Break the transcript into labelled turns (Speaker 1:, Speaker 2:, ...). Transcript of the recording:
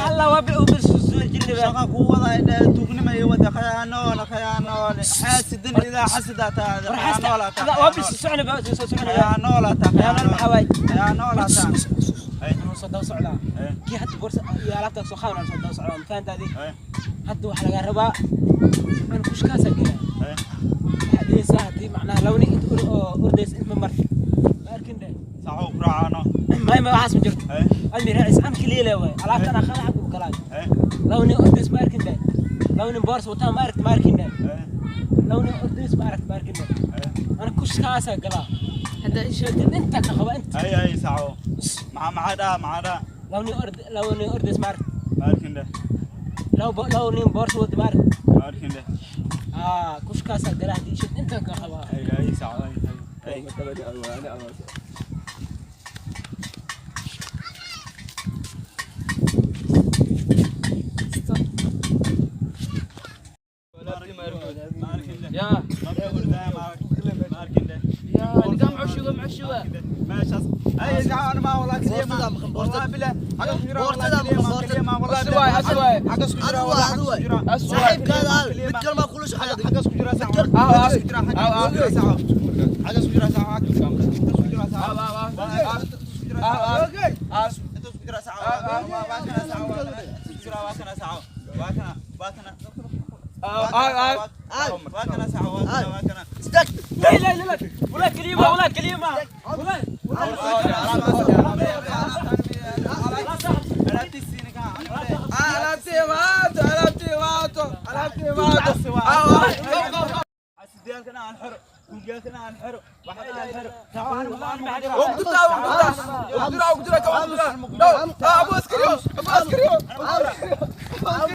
Speaker 1: Allah waa bil bil soo jirnay.
Speaker 2: Shaqa ku wada tuugnimo iyo wada khiyaanoole, khiyaanoole, xaasidin idaa xasidaa taa. Khiyaanoole taa.
Speaker 1: Waa bil socona ba soo socona.
Speaker 2: Khiyaanoole taa.
Speaker 1: Khiyaanoole maxaa waay?
Speaker 2: Khiyaanoole taa.
Speaker 1: Anuu soo daba socdaa kii hadda boorsa iyo alaabta soo qaadan, soo daba socdaa, ma fahantaadi? Hadda waxaa lagaa rabaa aan kushkaasaa gelaa. Waxaad dhigaysaa haddii macnaha laba nin inta oo ordaysa inta marti ma arkin dheh.
Speaker 2: Saxo ku raacano.
Speaker 1: May, waxaas ma jirto. Admi raacis an kaliya le waay, alaabta anaa qaada xagga u galaayo. Laba nin ordays ma arkin dheh, laba nin boorsa wataa ma aragt ma arkin dheh, laba nin ordays ma aragt ma arkin dheh. Ana kushkaasaa galaa hadda sheegtid inta ka qaba inta.
Speaker 2: Hay hay, saxo, maxaa dhaha, maxaa dhaha?
Speaker 1: Laba nin ord, laba nin ordays ma aragt.
Speaker 2: Ma arkin dheh.
Speaker 1: Laba nin boorsa wata ma aragt.
Speaker 2: Ma arkin dheh.
Speaker 1: Aa, kushkaasaa galaa haddii sheegtid inta ka qabaa.
Speaker 2: Hay hay, saxo, hay hay.
Speaker 3: Stop.
Speaker 2: Ma arkin dheh.
Speaker 3: Ya.
Speaker 2: Marka ordaya ma arkin dheh.
Speaker 3: Ya, ninka muxuu muxuu?
Speaker 2: Meeshaas ay saxo ma walaa kaliya ma wallahi billah xagas ku jira.
Speaker 4: Boortada
Speaker 2: wallahi
Speaker 4: maqan,
Speaker 2: kaliya ma wallahi.
Speaker 3: Aswaay, aswaay.
Speaker 2: Xagas ku jira wallahi, xagas ku jira.
Speaker 4: Saaxiibkaada aawe? Mid kale maa kula shaqeeya?
Speaker 2: Xagas ku jira saxo.
Speaker 3: Ah, ah.
Speaker 2: Xagas ku jira, xagas ku jira saxo, xagas ku jira saxo, xagas ku jira saxo, intaas ku jira saxo. Waa kana saxo, intaas ku jira, waa kana saxo, waa kana, waa kana, waa kana saxo, waa kana, waa kana.
Speaker 4: Istaag.
Speaker 1: لا لا لا لا، ولا كلمة ولا كلمة ولا.
Speaker 3: Alaabtii waato, alaabtii waato, alaabtii waato.
Speaker 2: Xasidiyaalkana aan xiro, kuugiyaalkana aan xiro, waxaan aan xiro.
Speaker 3: Uqdura, uqdura, uqdura, uqdura, uqdura. No, abu askariyo.